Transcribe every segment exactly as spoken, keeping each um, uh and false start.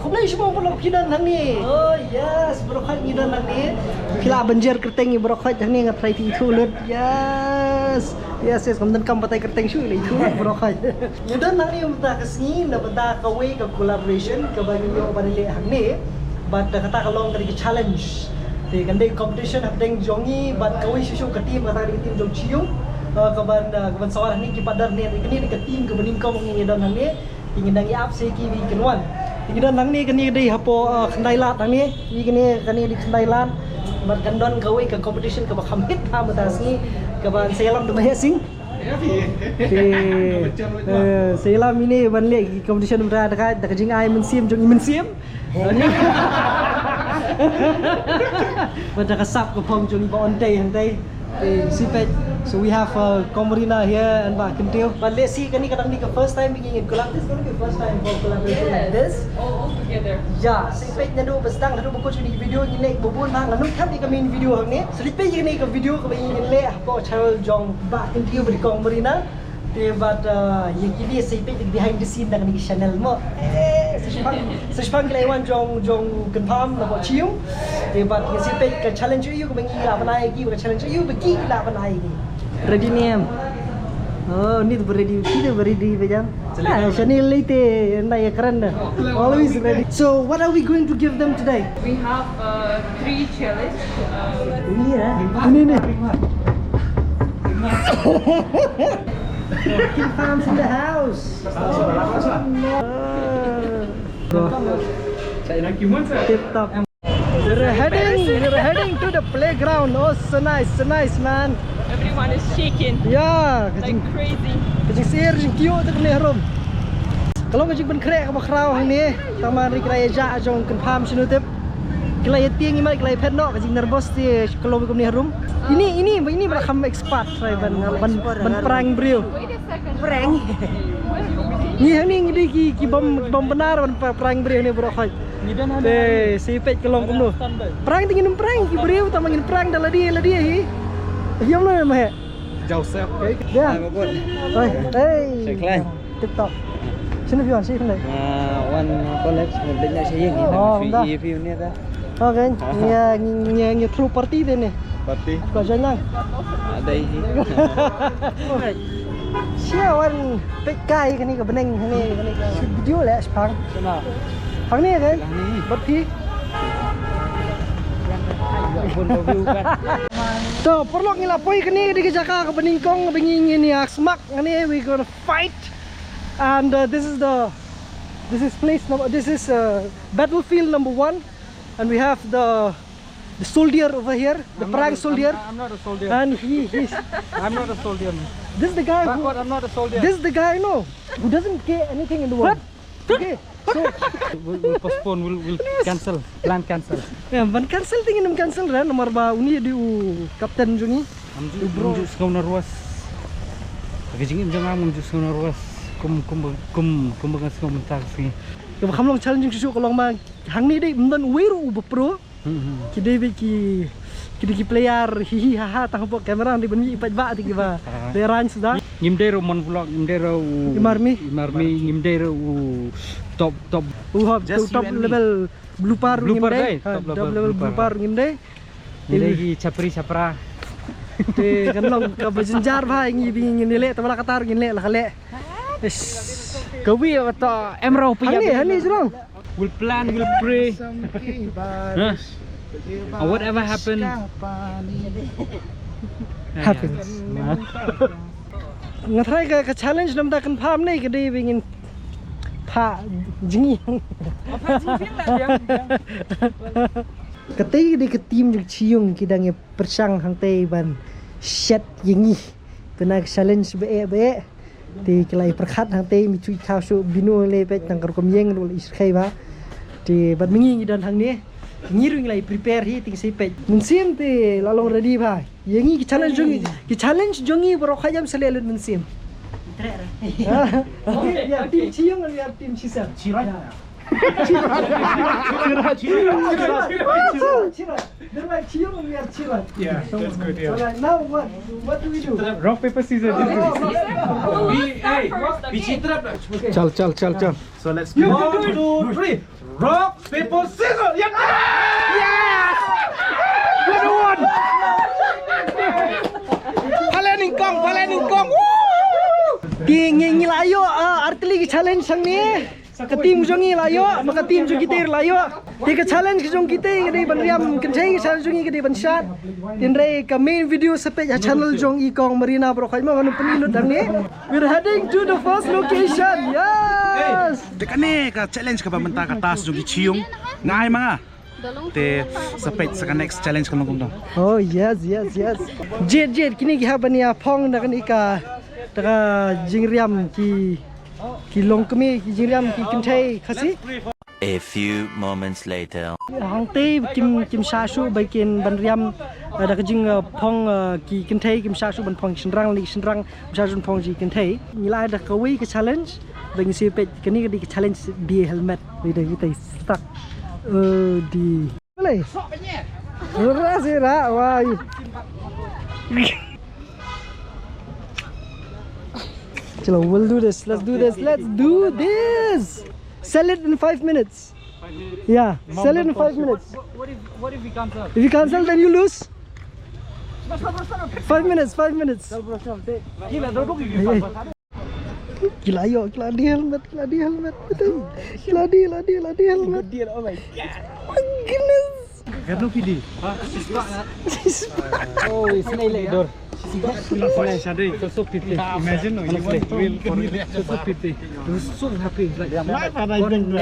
Khublei shibun paralok, phi don hangne. Oh yes, baroh khoit ngi don hangne. Phi lah ban jer kyrteng ngi baroh khoit hangne, nga try phi ithuh lut. Yes. Yes, yes, ngam donkam batai kyrteng shuh, la ithuh lut baroh khoit. Ngi don hangne mynta ka sngi na bynta kawei ka collaboration kaba ngi ïoh ban leh hangne. Bad kata ka long ka dei ka challenge. Te kan dei competition hapdeng jong ngi bad kawei shuh shuh ka team, kata ka dei ka team jong Chiung. Uh, kaban, uh, kaban sawar hangne ki partner ne, kane dei ka team kaba nyngkong ngi don hangne. Te ngi dang ïa ap se ki wi kin wan. Te ngi don hangne, kane ka dei hapoh, uh, Khyndai Lad hangne. Wi kane, kane dei Khyndai Lad. Bad kan don kawei ka competition kaba kham hit ha mynta ka sngi, kaban sa ïalam da Maheh Sing. Te, eh, sa ïalam ine ban leh ki competition mynta da ka, da ka jingai mynsiem jong i mynsiem. Mynta ka sap ka phong jong i Bah Ontei hangtei. Eh, si peit. So we have, uh, Kong Marina here and Bah Kyntiew. But let's see, kane ka dang dei ka first time being in collab. This is gonna be first time for collaboration like this. All, all together. Yeah, si peit naduh ba sdang haduh ba kut ïa kane ka video ngi leh ba bun bha, nga nud kham ïa ka main video hangne. So leit peit ïa kane ka video kaba ngi leh hapoh channel jong Bah Kyntiew bad i Kong Marina. Te bad, uh, ïa kine sa peit behind the scene na kane ka channel mo. Eh, sa shipang, sa shipang ki la wan jong, jong kynpham na bad Chiung. Te bad ngi sa peit ka challenge ïa u ba ngi la ban ai ki, ka challenge ïa u ba ki la ban ai ki. Ready ne em? Oh, ni tu ready, ki tu ready ba jam. Ah, shane lei te na ïa kren da. Always ready. So what are we going to give them today? We have, uh, three challenge. Uh, ini ya. Ini ni. Kynpham in the house. Tip top. We're heading, we're heading to the playground. Oh, so nice, so nice, man. Everyone is shaking. Yeah, ka jing, crazy. Ka jingsyier jingkyiuh te kane harum. Ka long ka jingpynkhreh kaba khraw hangne. Tang ma ki la ïa jah jong kynpham shano tip. Ki la ïa tieng i mat ki la ïa phet noh, ka jingnervous te ka long kumne harum. Ini, ini, ini ba la kham expert, right, ban, ban, ban prank briew. Prank. Ngi hangne ngi dei ki, ki bym, bym bynnar ban pra-, prank briew ne baroh khoit. Te si peit ka long kumno. Prank te ngin prank ki briew, tang ma ngin prank da lade lade hi. Ïa mano ma he. Joseph. Ya. Oi, hey. Tip top. Shano phi wan, shano phi wan? Ah, wan college, ngan leit noh sha ïing. Oh, ïa phi, ïa phi ne ta. Okay, ngi, ngi, ngi through party te ne. Party? Ko join lang. Ah, dei hi. Sia wan peit kai kane ka bneng, kane, kane ka video leh shipang. Hangne kan? Hangne. Bad phi? To, paralok, ngi la poi, kane ka dei ka jaka kaba nyngkong ba ngi, ngin ïa smak hangne, we gonna fight. And, uh, this is the, this is place number, this is, uh, battlefield number one. And we have the, the soldier over here, the prank soldier. I'm, I'm not a soldier. And he, he's I'm not a soldier. This is the guy who, Blackwood, I'm not a soldier. This is the guy, no, who doesn't care anything in the world. Okay, so we'll, we'll postpone, we'll, we'll cancel. Plan cancel. Yeah, ban cancel te ngin ym cancel re, namar ba uni dei u captain jong ngi. Ngam ju, ngam ju sngew nervous. Ka jingim jong nga ngam ju sngew nervous. Kum, kum, kum, kum ba nga sngew mynta ka sngi. Kaba kham long challenging shuh shuh ka long ba hangne dei ym don uwei ruh uba pro. Hmm, hmm. Ki dei beit ki, ki dei ki player hi hi ha ha, tang hapoh camera dei ban mih i paidbah te kiba dei rang suda. Ngim dei ruh Mon Vlog, ngim dei ruh u Imarmi. Imarmi, ngim dei ruh u top, top. U hap, just top level blooper ngim dei. Ha, top level blooper ngim dei. Ngi dei ki chapri chapra. Te kan long kaba jynjar bha, ngi bi ngin leh, te wala kata ruh ngin leh la ka leh. Ish. Kawi kata em rau pia. Hani, hani jrong. We'll plan, we'll pray. Huh? And whatever happen, happens. Nga try ka, ka challenge namar kan pham ne ka dei ba ngin pha jngi. Katei ka dei ka team jong Chiung ki dang ïa pyrshang hangtei ban shet ïa ngi. Kane ka challenge ba eh ba eh. Te ki la ïa pyrkhat hangtei, mi chui khaw shu bino le peit tang ka rukom ïeng ruh la i syrkhei ba. Te bad ma ngi ngi don hangne. Ngi ruh ngi la ïa prepare hi, te ngi sa peit. Mynsiem te la long ready ba. Ïa ngi ki challenge jong ngi, ki challenge jong ngi baroh khaïam sa leh lut mynsiem. Ïa team Chiung, ïa team Chisem. They're like, "Chill, we are chill." Yeah, that's good, yeah. So, like, now what? What do we do? Rock, paper, scissors. Hey, hey, we cheat. Okay. Chal, chal, chal, chal. So let's go. One, two, three. Rock, paper, scissors. Yeah! Yes! Good one! Pale nyngkong, pale nyngkong. Woo! Ki ngi, ngi la ïoh, ah, artylli ki challenge hangne. Ka team jong ngi la ïoh, ka team jong kita la ïoh. Te ka challenge ka jong kita ka dei ban riam kynthei, ka challenge jong ngi ka dei ban shad. Hynrei ka main video sa peit ha channel jong i Kong Marina baroh khoit mo, ngan pynlut hangne. We're heading to the first location. Yes. Te kane ka challenge kaba mynta ka task jong ki Chiung. Nga ai ma nga. Te sa peit sa ka next challenge ka long kumno. Oh yes, yes, yes. Jade, Jade, kine ki hap ban ïa phong da kane ka, da ka jingriam ki, ki longkmie, ki jingriam ki kynthei Khasi. A few moments later. Hangtei kim, kim shah shuh ba kin ban riam, eh, da ka jing, eh, phong, eh, ki kynthei, kim shah shuh ban phong shynrang, lei shynrang, kim shah shuh ban phong ki kynthei. Ngi la ai da kawei ka challenge, ba ngi sa peit kane ka dei ka challenge die helmet. Wei da kita stuck. Eh, die. Boleh? Ras ira, wai. Chalo, we'll do this. Let's do this. Let's do this. Sell it in five minutes. Yeah, sell it in five minutes. What, what if, what if we cancel? If you cancel, then you lose. Five minutes, five minutes. Ki la ïoh, ki la die helmet, ki la die helmet. Ki la die, la die, la die helmet. Oh my goodness. Gat no pili. Oh, it's not like door. It's so pity. Imagine, no, you want to win for it. So, so pity. He was so happy. Like, my father is going to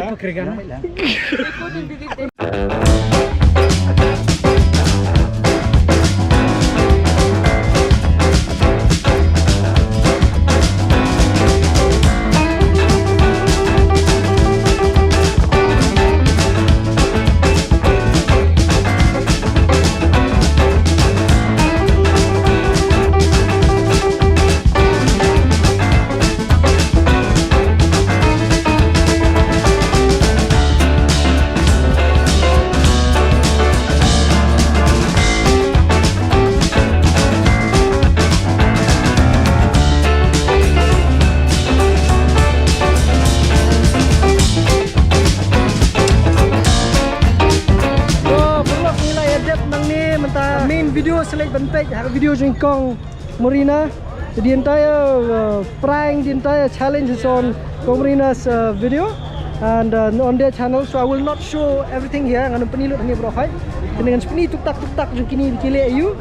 To, paralok, ngi la ïa dep nangne, mynta main video sa leit ban peit ha ka video jong i Kong Marina. The entire, uh, prank, the entire challenge is on Kong Marina's, uh, video. And, uh, on their channel, so I will not show everything here. Ngan ym pynlut hangne baroh khoit. Te ngan sa pyni tuk tak tuk tak jong kine ki leh aïu.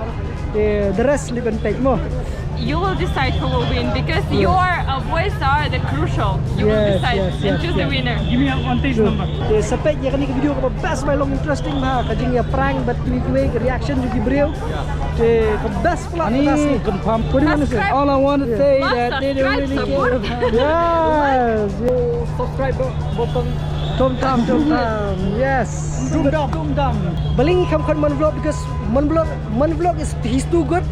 Te the rest leit ban peit mo. You will decide who will win because your, uh, voice are the crucial. You will decide and choose the winner. Give me a one taste number. Te sa peit ïa kane ka video kaba best, ba long interesting bha, ka jingïa prank bad kiwei kiwei, ka reaction jong ki briew. Te ka best pula ka best. Confirm. What do you want to say? All I want to say that they don't really care. Yes. Subscribe button. Tom Tam, Tom Tam. Yes. Dum dum. Dum dum. Balei ngi kham khot Mon Vlog because Mon Vlog, Mon Vlog is, he's too good.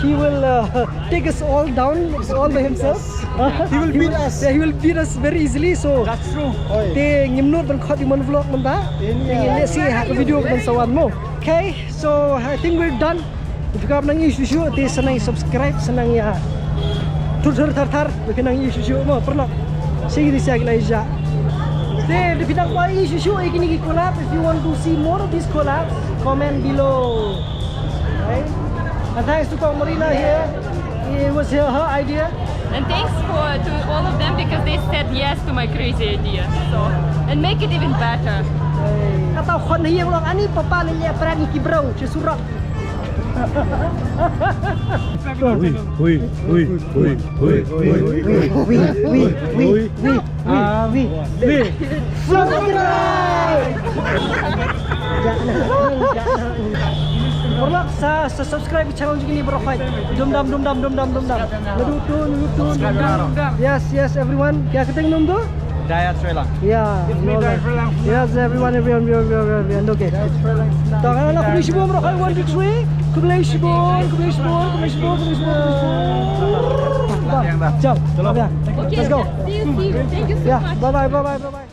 He will, uh, take us all down all by himself. He will beat us. Yeah, he will beat us very easily. So that's true. Te ngim nud ban khot ïa Mon Vlog mynta. Te ngin leh sha ka video ban sa wan mo. Okay, so I think we're done. If you nang ïohi shuh shuh, te sa nang subscribe, sa nang ïa thur thur thar thar, if you nang ïohi shuh shuh mo, paralok. Shisha ki la ïa. Te if you nang ïohi shuh shuh ïa kine ki collab, if you want to see more of these collabs, comment below. Right? And thanks to Kong Marina here. It was her, her idea. And thanks for to all of them because they said yes to my crazy idea. So, and make it even better. Kata khon hi yang long ani papa le ïa prank ki bro, che surok. Hui, hui, hui, hui, hui, hui, hui, hui, hui, hui, hui. Paralok sa, sa subscribe channel jong kine baroh khoit. Dum dam, dum dam, dum dam, dum dam. Nadu tun, nadu tun, dum dam. Yes, yes, everyone. Kya kete num tu? Dayat Swelang. Yeah. It's me, Dayat Swelang. Yes, everyone, everyone, everyone, everyone, everyone. Okay. Tang ana khublei shibun baroh khoit, one, two, three. Khublei shibun, khublei shibun, khublei shibun, khublei shibun, khublei shibun. Jom. Okay. Let's go. See you, see you. Thank you so much. Yeah. Bye bye, bye bye, bye bye.